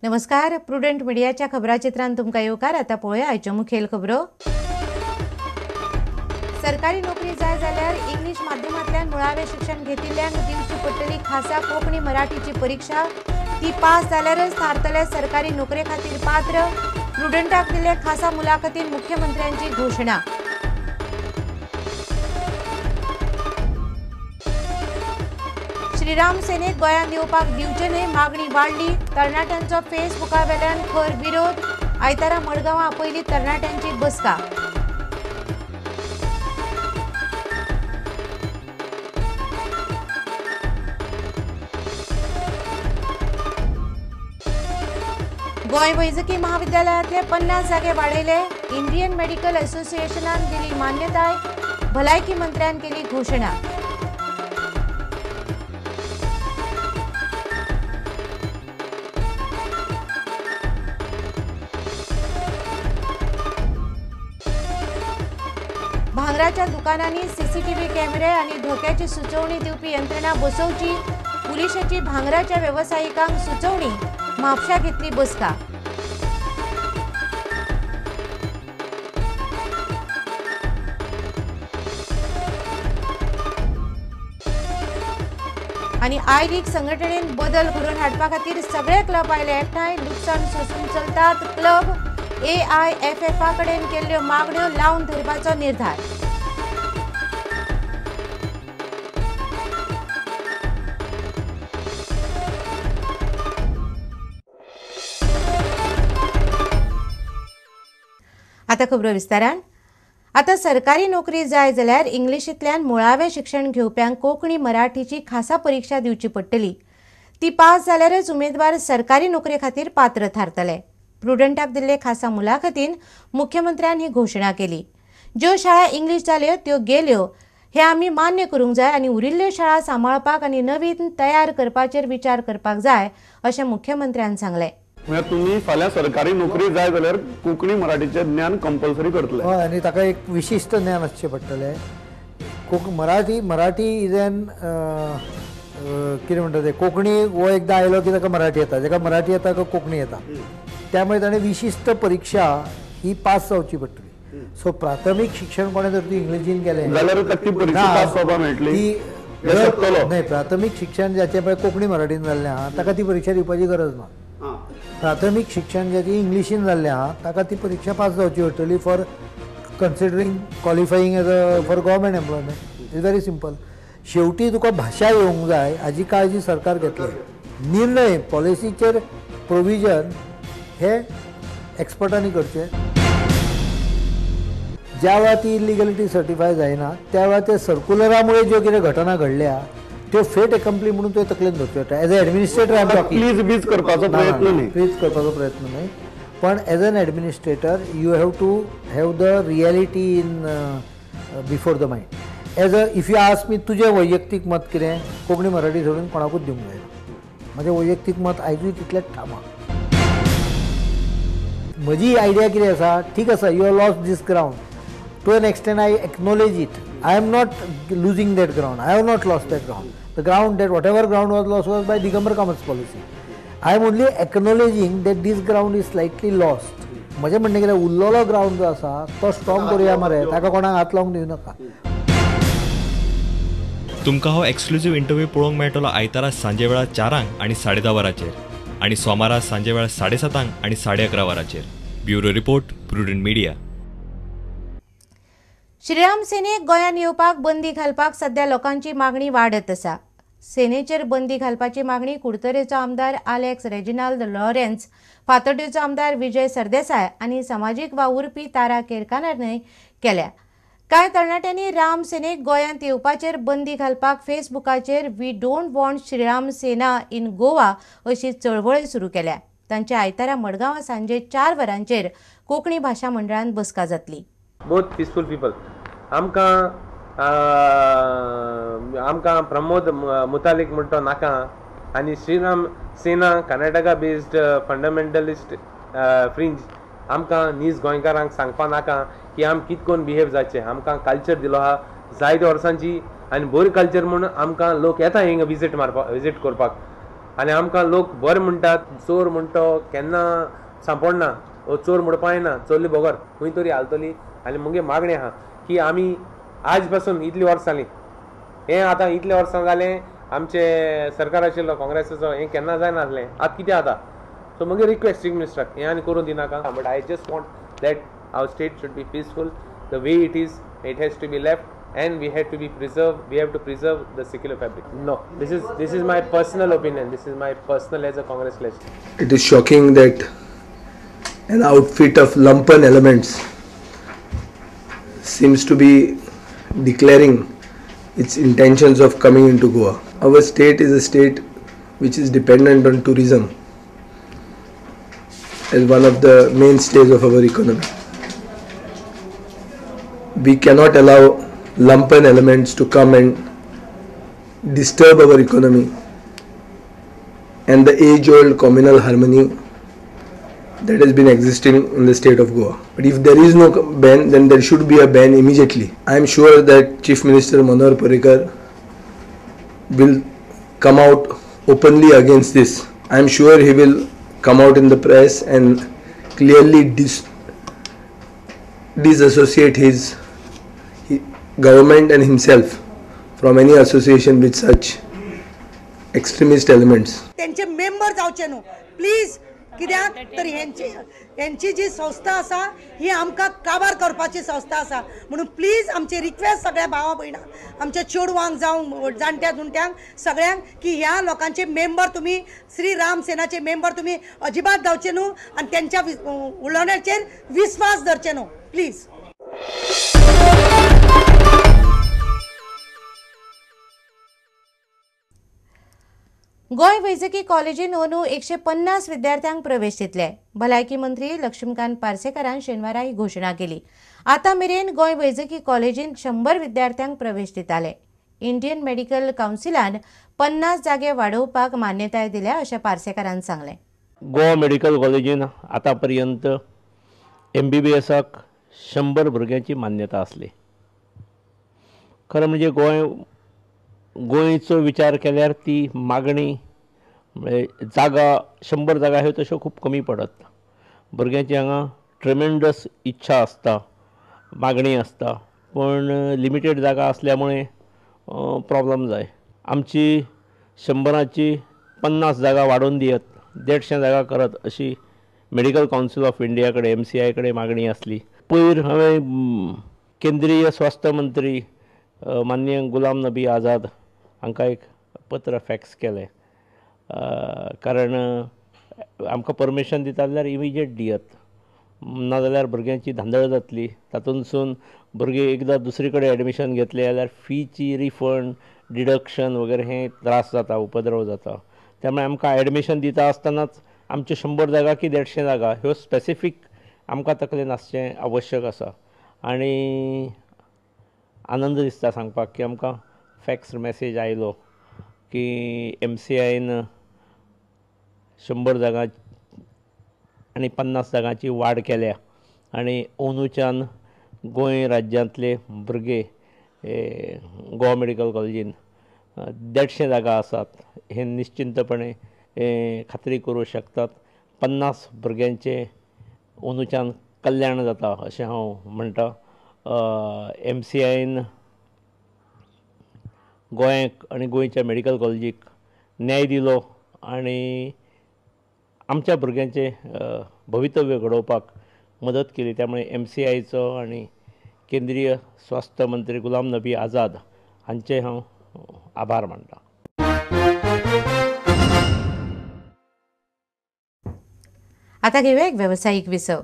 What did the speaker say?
नमस्कार, प्रुडंट मिडियाच्या खबराचित्रांत तुमकां येवकार. आतां पळोवया आयच्यो मुखेल खबरो. सरकारी नोकरी जाय जाल्यार इंग्लीश माध्यमांतल्यान मुळावें शिक्षण घेतिल्ल्यांक दिवची पडटली खासा कोंकणी मराठीची परिक्षा. ती पास जाल्यारच थारतले सरकारी नोकरे खातीर पात्र. प्रुडंटाक दिल्ले खासा मुलाखतीन मुख्यमंत्र्यांची घोशणा. श्रीराम सेनेक गोंयांत येवपाक दिवचे न्हय मागणी वाडली. तरणाट्यांचो फेसबुका वेल्यान खर विरोध. आयतारा मडगांवां आपयली तरणाट्यांची बसका. गोंय वैजकी महाविद्यालयांतले 50 जागे वाडयले. इंडियन मेडिकल असोसिएशनान दिली मान्यताय. भलायकी मंत्र्यान केली घोशणा. भांगराच्या दुकानांनी सीसीटीव्ही कॅमेरे आणि धोक्याची सुचोवणी दिवपी यंत्रणा बसोवची. पुलिशेची भांगराच्या वेवसायिकांक सुचोवणी. म्हापशा घेतली बसका. आणि I league संघटनेन बदल घडोवन हाडपा खातीर सगळे क्लब आयले एकठांय. लुकसाण सोसून चलतात क्लब. AIFFA कडेन केल्ल्यो मागण्यो लावन धरपाचो निर्धार. आता खबरो विस्तारान. आता सरकारी नोकरी जाय जाल्यार इंग्लिशींतल्यान मुळावें शिक्षण घेवप्यांक कोंकणी मराठीची खासा परिक्षा दिवची पडटली. ती पास जाल्यारच उमेदवार सरकारी नोकरे खातीर पात्र थारतले. प्रुडंटाक दिल्ले खासा मुलाखतीन मुख्यमंत्र्यान ही घोशणा केली. ज्यो शाळा इंग्लीश जाल्यो त्यो गेल्यो हे आमी मान्य करूंक जाय आनी उरिल्ल्यो शाळा सांबाळपाक आनी नवीन तयार करपाचेर विचार करपाक जाय अशें मुख्यमंत्र्यान सांगलें. म्हळ्यार तुमी फाल्यां सरकारी नोकरी जाय जाल्यार कोंकणी मराठीचें ज्ञान कंपल्सरी करतले. हय, आनी ताका एक विशिश्ट ज्ञान आसचें पडटलें. मराठी मराठी is an कितें म्हणटा तें, कोंकणी हो एकदां आयलो की ताका मराठी येता, जाका मराठी येता ताका कोंकणी येता. त्यामुळे ताणें विशिश्ट परिक्षा ही पास जावची पडटली. सो प्राथमीक शिक्षण कोणें जर तूं इंग्लिशीन केलें जाल्यार ती परिक्षा पास जावपाक मेळटली. ती न्हय, प्राथमीक शिक्षण जाचें पळय कोंकणी मराठीन जाल्लें आहा ताका ती परिक्षा दिवपाची गरज ना. प्राथमीक शिक्षण जाचें इंग्लिशीन जाल्लें आहा ताका ती परिक्षा पास जावची पडटली for considering qualifying as a for government employment. Is very simple. शेवटी तुका भाशा येवंक जाय हाजी काळजी सरकार घेतली. निर्णय पॉलिसीचेर प्रोविजन हे एक्सपर्टांनी करचे. ज्या वेळार ती इलिगलिटी सर्टिफाय जायना त्या वेळार ते सर्क्युलरामुळे ज्यो कितें घटना घडल्या त्यो फेट एकम्प्ली म्हणून त्यो तकलेन धरच्यो पडटा. As a administrator I am talking. Please बीज करपाचो प्रयत्न न्ही, प्लीज करपाचो प्रयत्न न्हय, पण as an administrator you have to have the reality in before the mind. As a if you ask me तुजें वैयक्तीक मत कितें, कोंकणी मराठी सोडून कोणाकूच दिवंक जायना. म्हजें वैयक्तीक मत आयजूय तितलेंच ठाम आहा. म्हजी आयडिया कितें आसा, ठीक आसा, you have lost this ground to an extent. I acknowledge it. I am not losing that ground. I have not lost that ground. The ground that whatever ground was lost was by Digambar Kamat's policy. I am only acknowledging that this ground is slightly lost. म्हजें म्हणणें कितें, उरलेलो ground जो आसा तो strong करुया मरे, ताका कोणाक हात लावंक दिवं नाका. तुमकां हो एक्सक्लुझीव इंटरव्यू पळोवंक मेळटलो आयतारा सांजे वेळार 4 आनी 10:30 वरांचेर आनी सोमारा सांजे वेळार 7:30 आनी 11:30 वरांचेर. Bureau report, Prudent Media. Shriram Sinek गोंयांत येवपाक बंदी घालपाक सध्या लोकांची मागणी वाडत आसा. सेनेचेर बंदी घालपाची मागणी कुडतरेचो आमदार आलेक्स रेजिनाल्द लॉरेन्स, फातोड्डेचो आमदार विजय सरदेसाय आनी समाजीक वावुरपी तारा केरकारानय केल्या. कांय तरणाट्यांनी राम सेनेक गोंयांत येवपाचेर बंदी घालपाक फेसबुकाचेर we don't want Shriram Sena in Goa अशी चळवळ सुरू केल्या. तांच्या आयतारा मडगांवां सांजे 4 वरांचेर कोंकणी भाशा मंडळान बसका जातली. Both peaceful people. आमकां आमकां प्रमोद मुतालीक म्हणटो नाका आनी Shriram Sena Karnataka based fundamentalist fringe आमकां नीज गोंयकारांक सांगपा नाका की आम कित कोन बिहेव जावचें. आमकां कल्चर दिलो आहा जायते वर्सांची आनी बरी कल्चर म्हूण आमकां लोक येता हिंगा विजीट मारपाक, विजीट करपाक. आनी आमकां लोक बरें म्हणटात, चोर म्हणटो केन्ना सांपडना, ओ चोर म्हणपा येना, चोरली बगर खंय तरी हालतली. आनी मुगे मागणें आहा की आमी आज पासून इतलीं वर्सां जालीं, हें आतां इतलीं वर्सां जालें आमचे सरकार आशिल्लो काँग्रेसाचो, हें केन्ना जायनासलें, आतां कितें जाता. सो मुगे रिक्वेस्ट चीफ मिनिस्टराक हें आनी करूं दिनाका. But I just want that our state should be peaceful the way it is, it has to be left and we have to be preserve, we have to preserve the secular fabric. No, this is my personal opinion, this is my personal as a Congress legislator. It is shocking that an outfit of lumpen elements seems to be declaring its intentions of coming into Goa. Our state is a state which is dependent on tourism as one of the mainstays of our economy. We cannot allow lumpen elements to come and disturb our economy and the age-old communal harmony that has been existing in the state of Goa. But if there is no ban, then there should be a ban immediately. I am sure that Chief Minister Manohar Parrikar will come out openly against this. I am sure he will come out in the press and clearly disassociate his government and himself from any association with such extremist elements. त्यांचे member जावचे न्हू please, कित्याक तर हेंची जी संस्था आसा ही आमकां काबार करपाची संस्था आसा. म्हणून प्लीज आमची रिक्वेस्ट सगळ्या भावा भयणांक, आमच्या चेडवांक जावं जाणट्या जुणट्यांक सगळ्यांक की ह्या लोकांचे मेंबर तुमी, श्री राम सेनाचे मेंबर तुमी अजिबात जावचे न्हू आनी तेंच्या उलोवण्याचेर विस्वास धरचे न्हू प्लीज. गोंय वैजकी कॉलेजीन अंदू 150 विद्यार्थ्यांक प्रवेश दितले. भलायकी मंत्री लक्ष्मीकांत पार्सेकारान शेनवारा ही घोशणा केली. आतां मेरेन गोंय वैजकी कॉलेजीन 100 विद्यार्थ्यांक प्रवेश दिताले. इंडियन मेडिकल कावन्सिलान 50 जागे वाडोवपाक मान्यताय दिल्या अशें पार्सेकारान सांगलें. गोवा मेडिकल कॉलेजीन आतां पर्यंत MBBSाक 100 भुरग्यांची मान्यता आसली. खरें म्हणजे गोंयचो विचार केल्यार ती मागणी जागा 100 जागा ह्यो तश्यो खूब कमी पडत. भुरग्यांची हांगा ट्रेमेंडस इच्छा आसता, मागणी आसता, पूण लिमिटेड जागा आसल्या मुळे प्रॉब्लम जाय. आमची 100ची 50 जागा वाडोवन दियत, 150 जागा करत अशी मेडिकल कावन्सील ऑफ इंडिया कडेन, MCI कडेन मागणी आसली. पयर हांवें केंद्रीय स्वास्थ्य मंत्री माननीय गुलाम नबी आझाद हांकां एक पत्र फॅक्स केलें, कारण आमकां परमिशन दिता जाल्यार इमिजिएट दियत, नाजाल्यार भुरग्यांची धांदळ जातली. तातूंतसून भुरगीं एकदां दुसरी कडेन एडमिशन घेतलें जाल्यार फीची रिफंड, डिडक्शन वगैरे हे त्रास जाता, उपद्रव जाता. त्यामुळे आमकां एडमिशन दिता आसतनाच आमच्यो 100 जागा की 150 जागा ह्यो स्पेसिफीक आमकां तकलेन आसचें आवश्यक आसा. आनी आनंद दिसता सांगपाक की आमकां फॅक्स मॅसेज आयलो की MCIन 100 जागा आनी 50 जागांची वाड केल्या आनी अंदूच्यान गोंय राज्यांतले भुरगे गोवा मेडिकल कॉलेजीन 150 जागा आसात हे निश्चिंतपणे खात्री करूं शकतात. 50 भुरग्यांचें अंदूच्यान कल्याण जाता अशें हांव म्हणटा. MCIन गोंयाक आनी गोंयच्या मेडिकल कॉलेजीक न्याय दिलो आनी आमच्या भुरग्यांचें भवितव्य घडोवपाक मदत केली. त्यामुळे MCIचो आनी केंद्रीय स्वास्थ्य मंत्री गुलाम नबी आझाद हांचे हांव आभार मानता. आता घेऊया एक व्यावसायिक विसव.